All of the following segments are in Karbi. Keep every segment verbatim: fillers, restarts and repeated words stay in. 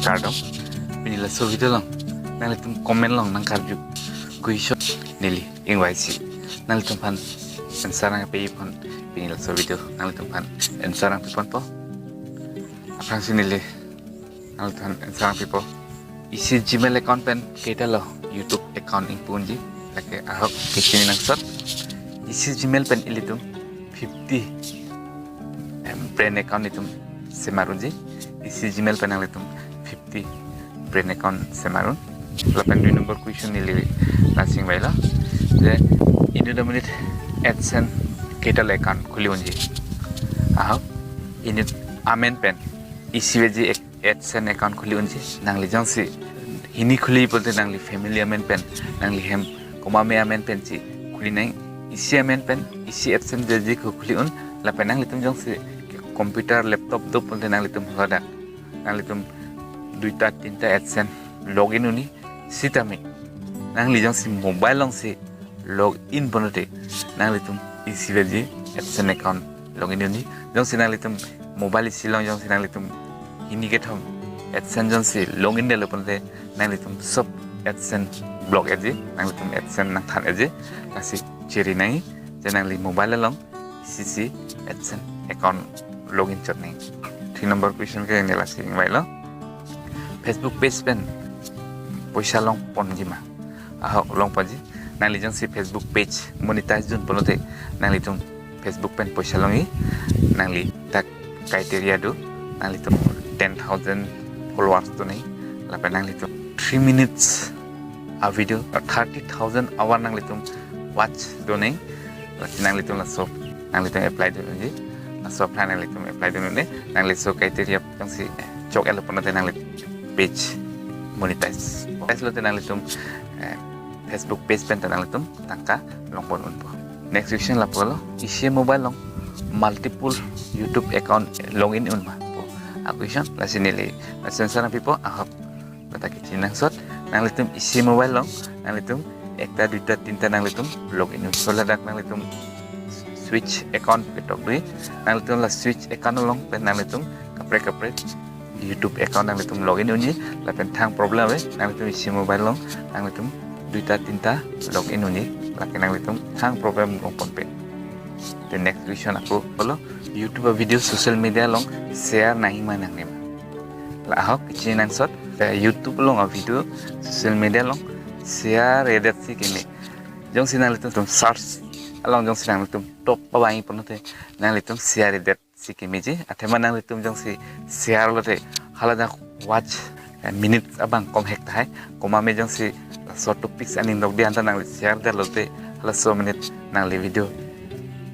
Kardom. Pini laso video along nanglitum comment along nangkarju question neli ingvaisi nanglitum aphan answer nangpiji aphan pini laso video nanglitum aphan answer nangpiponpo. Aphrangsi neli nanglitum aphan answer nangpipo. Isi Gmail account pen kaita lo YouTube account ingpu unji, lake ahok kechini nangsot. Isi Gmail pen ilitum fifty, em, brand account itum semar unji. Isi Gmail pen nanglitum fifty brand account semar un. Lapen dui number question neli lasi ingvailo, je inut amonit AdSense kaita lo account khuli unji. Ahok, inut amen pen isiveji ek- AdSense account khuli unji. Nangli jongsi hini khuli pulote nangli family amen pen, nangli hem komat me amen pensi khuli nang. Isi amen pen isi AdSense veji ko khuli un. Lapen nanglitum jongsi computer, laptop do pulote nanglitum haladak nanglitum duita tinta AdSense login un-e. Sitame nangli jongsi mobile alongsi login pulote nanglitum isiveji AdSense account login un-e. Jongsi nanglitum mobile isi along jongsi nanglitum hini kethom AdSense jongsi login detlo pulote nanglitum sob AdSense block etji, nanglitum AdSense nangthan etji. Lasi chiri nangji, je nangli mobile along isi isi AdSense account login chot nangji. Three number question ke neli lasi ingvailo. Facebook page pen poisa longponji ma? Ahok, longponji. Nangli jongsi Facebook page monetize dun pulote nanglitum Facebook pen poisa longji. Nangli ta criteria do, nanglitum ten thousand followers do nangji, lapen nanglitum three minutes a video, thirty thousand hour nanglitum watch do nangji. Lasi nanglitum laso nanglitum apply dun unji. Laso apply nanglitum apply dun un-e. Nangli laso criteria jongsi chok etlo pulote nangli page monetize. Monetize lote nanglitum, eh, Facebook page pen ta nanglitum tangka longpon unpo. Next question lapulo, isi mobile along multiple YouTube account login un ma pu a question. Lasi neli lasi answer nangpipo. Ahok, kata kechini nangsot, nanglitum isi mobile along nanglitum ekta duita tinta nanglitum login un. So ladak nanglitum switch account ketok dui, nanglitum la switch account along pen nanglitum kaprek kaprek YouTube account nanglitum login unji. Lapen thang problem ave, nanglitum isi mobile along nanglitum duita tinta login unji, lake nanglitum thang problem longponpe. The next question lapulo, YouTube a video social media along share nangji ma nangne ma? La ahok, kechini nangsot, eh, YouTube along a video social media along share edet si keme. Jongsi nanglitum search along jongsi nanglitum top abang pulote nanglitum share edet si kemeji. Athema nanglitum jongsi share lote haladak watch, eh, minutes abang komhek tahai. Komat me jongsi laso topics aning dokde anta nangli share detlote halaso minute nangli video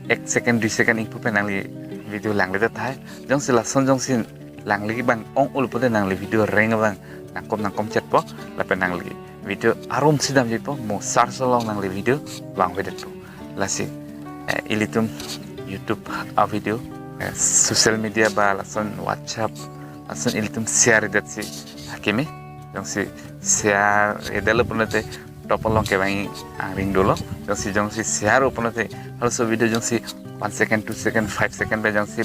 ek second, dui second ingpu pen nangli video langledet tahai. Jongsi lason jongsi langli abang ong-ul pulote nangli video rank abang nangkom nangkom chetpo, lapen nangli video arumsi damjipo, mo search along nangli video vangvedetpo. Lasi, eh, ilitum YouTube a video, eh, social media ba lason WhatsApp, lason ilitum share edet si akeme. Jongsi share edetlo pulote top along kevang angring dolo. Jongsi, jongsi share-o pulote halaso video jongsi one second, two second, five second pen jongsi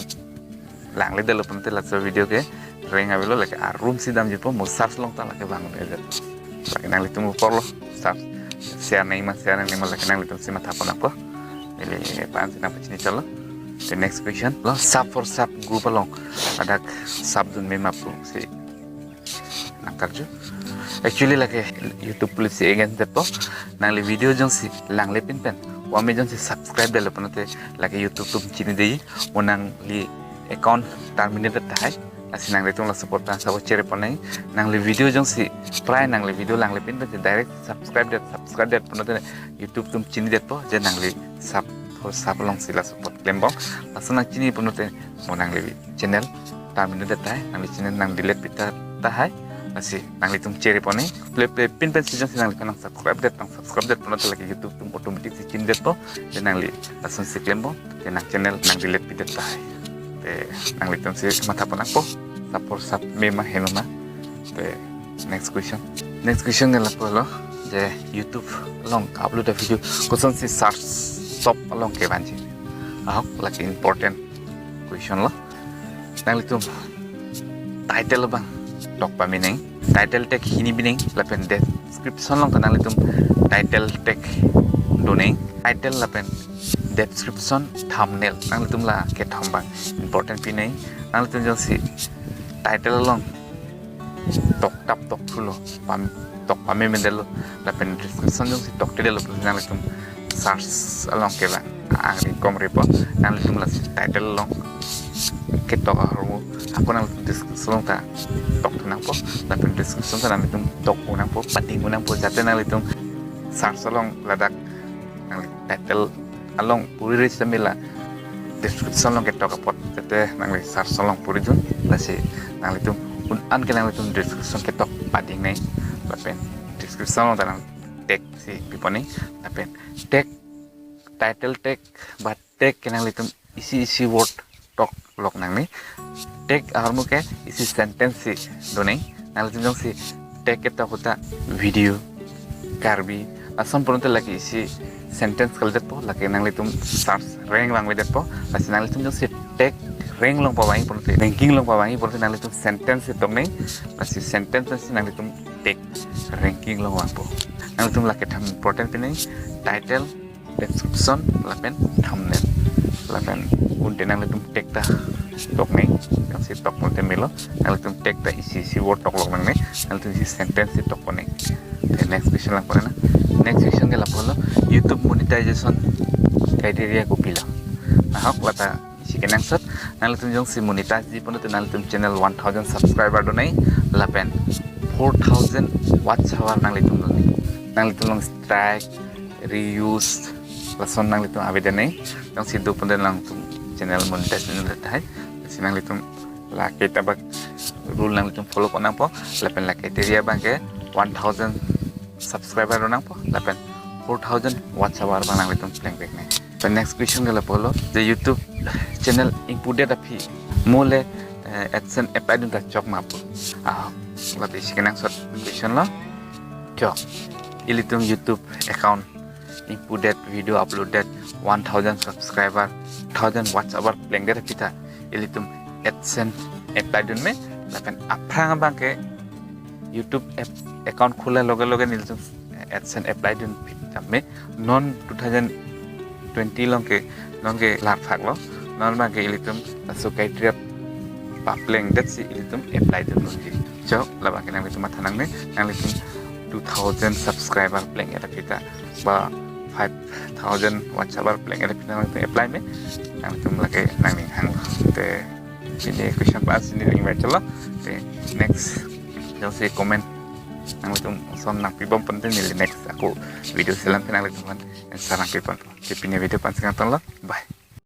langledetlo pulote laso video ke rank avelo, lake arumsi damjipo, mo search along ta lake vangvedet. Lake nanglitum apor lo, search, share nangji ma, share nangji ma, lake nanglitumsi matha pon nangpo. Neli aphansi nangpachini chotlo. The next question lo, sub for sub group along ladak sub dunme ma pusi nangkarju. Actually lake YouTube policy against detpo. Nangli video jongsi langlepin pen komat me jongsi subscribe detlo pulote lake YouTube atum chinideji, mo nangli account terminated tahai. Lasi nanglitum laso apor ta support chere pon nangji. Nangli video jongsi prai nangli video langlepin pen direct subscribe det, subscribe det pulote YouTube atum chinidetpo je nangli sub for sub alongsi laso apor klembom. Laso nangchini pulote mo nangli channel terminated tahai, nangli channel nangdelete pita tahai. Lasi nanglitum chere pon nangji. Play, play pin pensi jongsi nangli nang subscribe det, nang subscribe det pulote lake YouTube atum automatic si chinidetpo je nangli lasonsi klembom, je nang channel nangdelete pidet tahai. Te nanglitumsi matha pon nangpo, sub for sub me ma heno ma. Te next question. Next question ke lapulo, je YouTube along upload a video kosonsi search top along kevanji? Ahok, lake important question lo. Nanglitum title abang tok pame nang. Title tag hini bi nang lapen description along ta nanglitum title tag do nang. Title lapen description, thumbnail, nanglitum la kethom abang important pi nang. Nanglitum jongsi title along toktap tokthulo, pam tok pame mendelo, lapen description jongsi toktedetlo, nanglitum search along ke bang angri komrepo. Nanglitum lasi title along ketok ahormu ako nanglitum description along ta tokthu nangpo, lapen description ta nanglitum tok-un nangpo, pading-un nangpo, jate nanglitum search along ladak nangli title along puri ri sitame la description along ketok apot jate nangli search along puridun. Lasi nanglitum un-an ke nanglitum description ketok pading nang, lapen description along ta nang tag si pipon nang, lapen tag, title tag ba tag ke nanglitum isi isi word toklok nangne. Tag ahormu ke isi sentence si do nang. Nanglitum jongsi tag ketok ahut ta video Karbi ason pulote lake isi sentence kaldetpo, lake nanglitum search rank vangvedetpo. Lasi nanglitum jongsi tag rank along pavangji pulote, ranking along pavangji pulote nanglitum sentence si tok nang. Lasi sentence si nanglitum tag ranking along vangpo. Nanglitum la kethom important pi nang, title, description lapen thumbnail. Lapen un-te nanglitum tag ta tok nang, jongsi tok pulote melo. Nanglitum tag ta isi isi word toklok nangne, nanglitum isi sentence si tokpon nang. Te next question langpo na. Next question ke lapulo, YouTube monetization criteria kopilo? Ahok lata isi kenangsot, nanglitum jongsi monetize ji pulote nanglitum channel one thousand subscriber do nang, lapen four thousand watch hour nanglitum do nang. Nanglitum along strike, reuse, lason nanglitum avedet nang. Jongsi do pulote nanglitum channel monetize nang tahai. Lasi nanglitum la ke tabak rule nanglitum follow pon nangpo, lapen la criteria abang ke one thousand subscriber do nangpo, lapen four thousand watch hour abang nanglitum plengvek nang. The next question ke lapulo, the YouTube channel ingpudet aphi mo le, eh, AdSense apply dun ta chok ma pu? Ah, lata isi kenangsot question lo. Chok. Ilitum YouTube account ingpudet, video uploaddet, one thousand subscriber, thousand watch hour plengdet aphi ta ilitum AdSense apply dun me, lapen aphrang abang ke YouTube app, account khula loge loge nelitum AdSense apply dun phi tame. Non two thousand twenty along ke, non ke lar phak lo, non abang ke ilitum laso criteria paplengdet si ilitum apply dun unji. Chok, labang ke nanglitum matha nangne, nanglitum two thousand subscriber plengdet aphi ta ba five thousand watch hour plengdet aphi ta nanglitum apply me, nanglitum lake nangning hang. Te pini question pa sini ring baca lo. Te next jongsi comment nanglitum ason nangpibom pulote neli next ako video selam pen nanglitum aphan answer nangpipon. Te pini video aphan si nangthan lo. Bye.